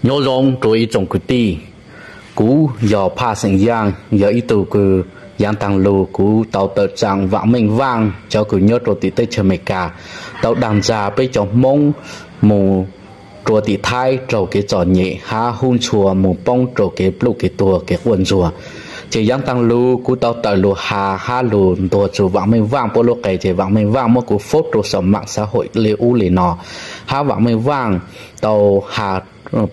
Nyob zoo rua ib tsoom kwv tij, kuv yog Phaj xeem Yaaj, yog ib tug kws yaav taag lug kuv tau tawm tsaam Vaam Meej Vaaj cov kws nyob rua tim teb chaws Amelikas tau daag ntxag peb cov Moob mus rua tim Thaib raug kev txom nyem hab hub ntxhua mus poob rua kev pluj kev tuag kev quaj ntsuag. Ces yaav taag lug kuv tau tawm lug has hab lug ntuag txug Vaam Meej Vaaj puab lub qe, ces Vaam Meej Vaaj muab kuv faub rua saum maam xav hawm le ub le no, hab Vaam Meej Vaaj tau has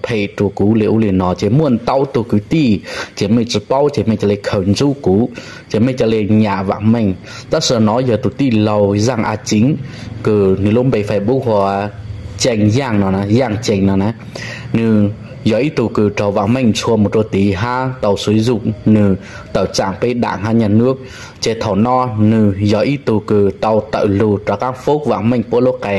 phem rua kuv le ub le no, ces muaj ntau tug kwv tij ces mej tsi paub ces mej ca le khaws ntxub kuv, ces mej ca le nyam Vaam Meej. Tab sis no yog tug tij laug Zaaj A Ceev, kws nwg lub npe Facebook hu ua Ceev Yaaj no, Yaaj Ceev no na, nwg yog ib tug kws raug Vaam Meej ntxhua mus rua tid hab tau xuv zuj nwg tawm tsaam peb daam hab nyaj nwb. Ces thaum no nwg yog ib tug kws tau tawm lug rov qaab faub Vaam Meej puab lub qe,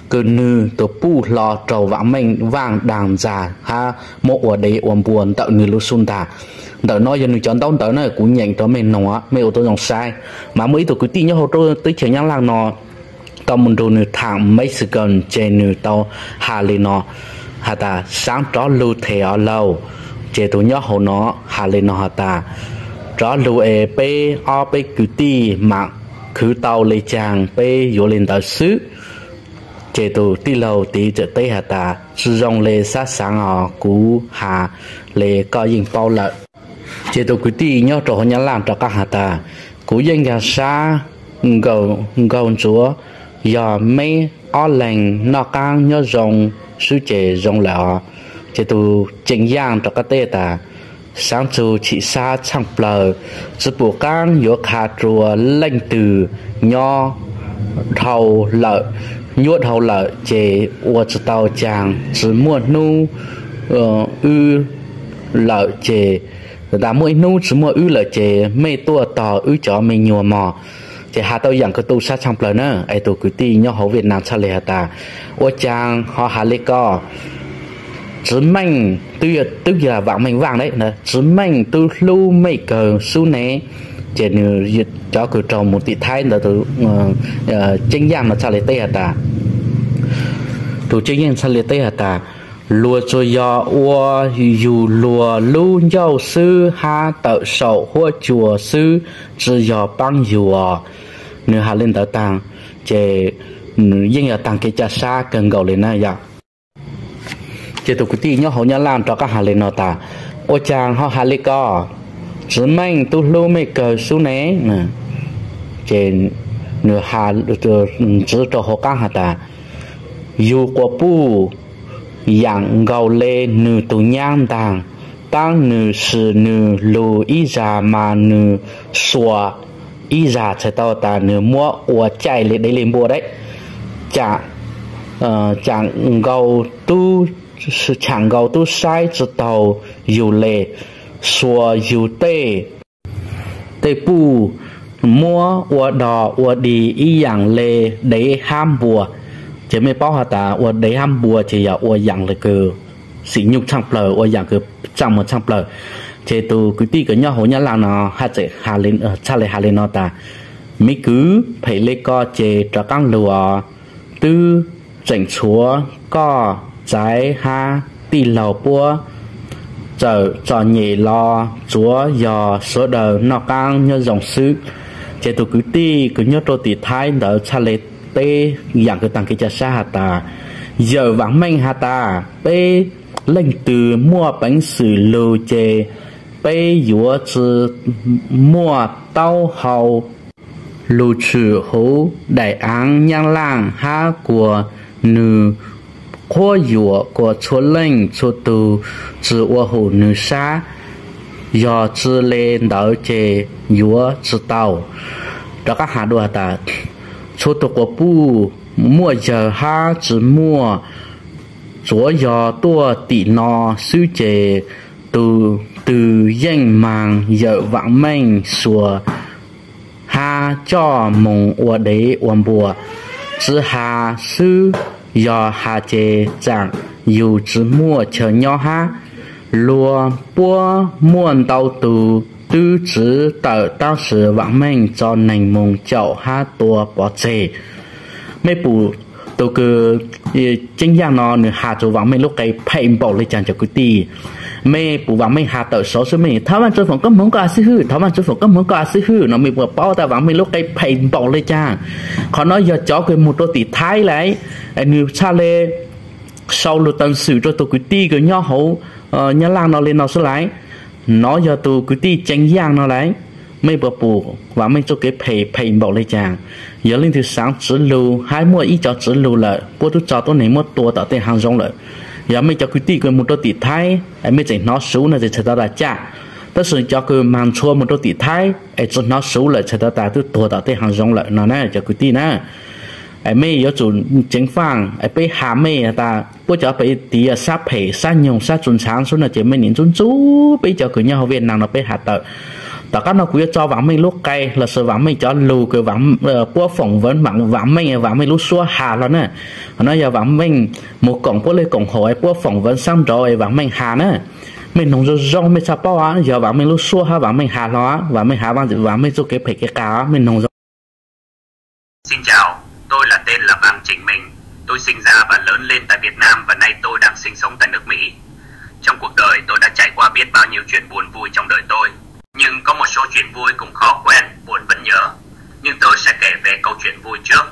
kws nwg tug puj hlo raug Vaam Meej Vaaj daag ntxag hab muab ua dev ua npua ntawm nwg lub xub ntaag. Ntawm no yog nwg cov ntaub ntawv na, kuv nyeem rua mej noog, mej ua tau zoo saib. Mas muaj ib tug kwv tij nyob hauv teb chaws Nyab Laaj no tau mus nrug nwg thaam Mexican, ces nwg tau has le no has tas, saav rov lug them os lauj. Ces tug nyob hauv no has le no has tas, rov lug es peb ob peb kwv tij maam khwv tau le caag peb yuav le ntawd xwb. Ces tug tij laug tid txawm teb has tas, tsi zoo le, sab saav os, kuv has le koj yeej paub lawm. Ces tug kwv tij nyob rua hauv Nyab Laaj rov qaab has tas, kuv yeej nkaag sab nkaug ntsuav, yog meb ob leeg noj qaab nyob zoo xwb ces zoo lawm os. Ces tug Ceev Yaaj rov qaab teb tas, saav txug txhim sab tshaaj plawg, tsi pum qaab yuav qha rua leej twg nyob dhau lawm, nyuaj dhau lawm ces ua tsi tau caag, tsi muaj hnub wb lawm ces, tas muaj ib hnub tsi muaj wb lawm ces mej tuaj tog wb cov me nyuam mog. Ces has tau yaam kws tu sab tshaaj plawg na, es tug kwv tij nyob hauv Viaj Nam txhaj le has tas, ua caag ho has le ko, Txiv Meej, twb yog Vaam Meej Vaaj, Txiv Meej tub hlub mej kawg xwb ne. Ces nwg, cov kws raug mus tim Thaib ntawd, Ceeb Yaaj no txhaj le teb has tas, tug Ceeb Yaaj txhaj le teb has tas, luag tsuas yog ua yug luag lub ncauj xwb hab tawm saum huab cua xwb, tsi yog paab yug os. Nwg has le ntawd taag, ces yeej yog taag kev ca sab kawg nkaus le na yog. Ces tug kwv tij nyob hauv Nyab Laaj rov qaab has le no tas, ua caag ho has le ko, Txiv Meej tub hlub mej kawg xwb ne. Ces nwg has ntxiv rua hauv qaab has tas, yug quas puj yaam nkaus le nwg tug nyaab ntaag, taab nwg sim nwg lug ib zag mas nwg xuas ib zag txhais tau tas nwg muab ua caij le dev le npua deb. Caam nkaus tub, chaam nkaus tub saib tsi taug yug le, xuas yug tej, tej puj muab ua dog ua dig ib yaam le dev hab npua. Ces mej paub has tas ua dev hab npua ces yog ua yaam le kws xim nyuj tshaaj plawg, ua yaam kws tsaaj muag tshaaj plawg. Ces tug kwv tij kws nyob hauv Nyab Laaj no txhaj le has le no tas, me kwv, phem le ko ces rov qaab lug os. Twb tseem tshuav koj txaiv hab tij laug puab txawm txom nyem los tsuav yog sawv daws noj qaab nyob zoo xwb. Ces tug kwv tij kws nyob rua tim Thaib ntawd txhaj le teb yaam kws taag kev ca sab has tas, yawm Vaam Meej has tas, peb leej twg muaj peev xwm lug ces peb yuav tsi muaj taub hau lug tshwm huv daim aav Nyab Laaj hab kuas nwg qhuab yuam kuas txhua leej txhua tug tsi ua hum nwg sab. Yog tsi le ntawd ces yuav tsi tau. Rov qaab has dua has tas, txhua tug quas puj muaj yawg hab tsi muaj, tsuav yog tuaj tim no xwb ces tug twg yeej maag yawm Vaam Meej xuas hab coj moog ua dev ua npua. Tsi has xwb, yog has ces tsaam yug tsi muaj chaw nyob hab. Luag puab muaj ntau tug twb tsiv tawm tab sis Vaam Meej tso neeg moog caum hab tua pov tseg. Mej pum Tus kws Ceeb Yaaj no nws has rua Vam Meej lub qe phem npaum le caag cov kwv tij. Mej pum Vam Meej has tawm saud xwb mej, Thov Vaj Tswv foom koob hmoov koj a xib hwb, thov Vaj Tswv foom koob hmoov koj a xib hwb no mej puas paub tas Vam Meej lub qe phem npaum le caag. Qhov no yog cov kws moog rua tim Thaib lawm, nws txhaj le sau lug teev xwm rua tus kwv tij kws nyob hauv Nyab Laj no le no xwb lawm. Nov yog tus kwv tij Ceeb Yaaj no lawm. Mej puas pum Vam Meej txuj kev phem phem npaum le caag. Yog leej twg xaav tsiv lug hab muaj ib co tsiv lug lawm puab tub tso tuab neeg muab tua tom tej haav zoov lawm. Yog mej cov kwv tij kws moog rua tim Thaib es mej tseem hnov suv no ces txhais tau tas caj, tab sis cov kws maag ntshua moog rua tim Thaib es tsi hnov suv lawm txhais tau tas twb tuag tom tej haav zoov lawm no na cov kwv tij na. Es mej yuav tsum ceev faaj es peb has mej tas puab cov pem tim sab phem sab nyoog sab tsuj ntxhaav xwb no ces mej nim ntxub ntxub peb cov kws nyob hauv Viaj Nam no peb has tawm. Tom qab no kuv yuav tso Vam Meej lub qe los sis Vam Meej cov lug kws puab foom vev Vam Meej, Vam Meej lub suab has hlo na. Qhov no yog Vam Meej moog koom puab le koom haum es puab foom vev sab nraud es Vam Meej has na. Mej noog zoo zoo mej txhaj paub, yog Vam Meej lub suab hab Vam Meej has hlo, Vam Meej has, Vam Meej txuj kev phem kev qas mej noog zoo. Xin chào, tôi là tên là Vàng Trình Minh. Tôi sinh ra và lớn lên tại Việt Nam và nay tôi đang sinh sống tại nước Mỹ. Trong cuộc đời tôi đã trải qua biết bao nhiêu chuyện buồn vui trong đời tôi. Nhưng có một số chuyện vui cũng khó quên, buồn vẫn nhớ. Nhưng tôi sẽ kể về câu chuyện vui trước.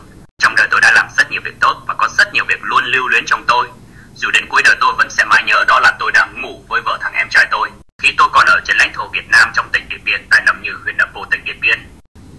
Trong đời tôi đã làm rất nhiều việc tốt và có rất nhiều việc luôn lưu luyến trong tôi. Dù đến cuối đời tôi vẫn sẽ mãi nhớ đó là tôi đang ngủ với vợ thằng em trai tôi. Khi tôi còn ở trên lãnh thổ Việt Nam trong tỉnh Điện Biên, tại Nậm Nhừ, huyện Nậm Pồ, tỉnh Điện Biên.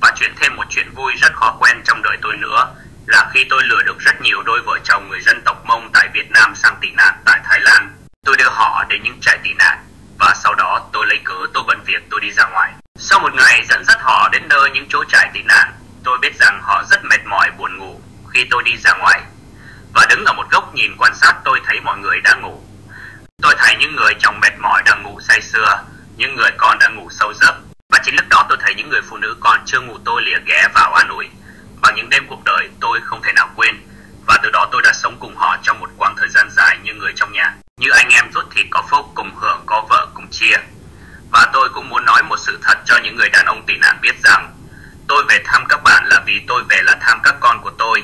Và chuyển thêm một chuyện vui rất khó quên trong đời tôi nữa là khi tôi lừa được rất nhiều đôi vợ chồng người dân tộc Mông tại Việt Nam sang tị nạn tại Thái Lan. Tôi đưa họ đến những trại tị nạn và sau đó tôi lấy cớ tôi bận việc tôi đi ra ngoài. Sau một ngày dẫn dắt họ đến nơi những chỗ trại tị nạn, tôi biết rằng họ rất mệt mỏi, buồn ngủ khi tôi đi ra ngoài. Và đứng ở một góc nhìn quan sát tôi thấy mọi người đã ngủ. Tôi thấy những người chồng mệt mỏi đang ngủ say sưa, những người con đang ngủ sâu giấc. Và chính lúc đó tôi thấy những người phụ nữ còn chưa ngủ tôi lìa ghé vào an ủi. Bằng những đêm cuộc đời tôi không thể nào quên. Và từ đó tôi đã sống cùng họ trong một quãng thời gian dài như người trong nhà. Như anh em ruột thịt có phúc cùng hưởng, có vợ cùng chia. Và tôi cũng muốn nói một sự thật cho những người đàn ông tị nạn biết rằng tôi về thăm các bạn là vì tôi về là thăm các con của tôi.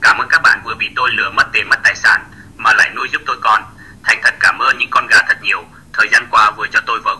Cảm ơn các bạn vừa vì tôi lừa mất tiền mất tài sản mà lại nuôi giúp tôi con. Thành thật cảm ơn những con gà thật nhiều, thời gian qua vừa cho tôi vợ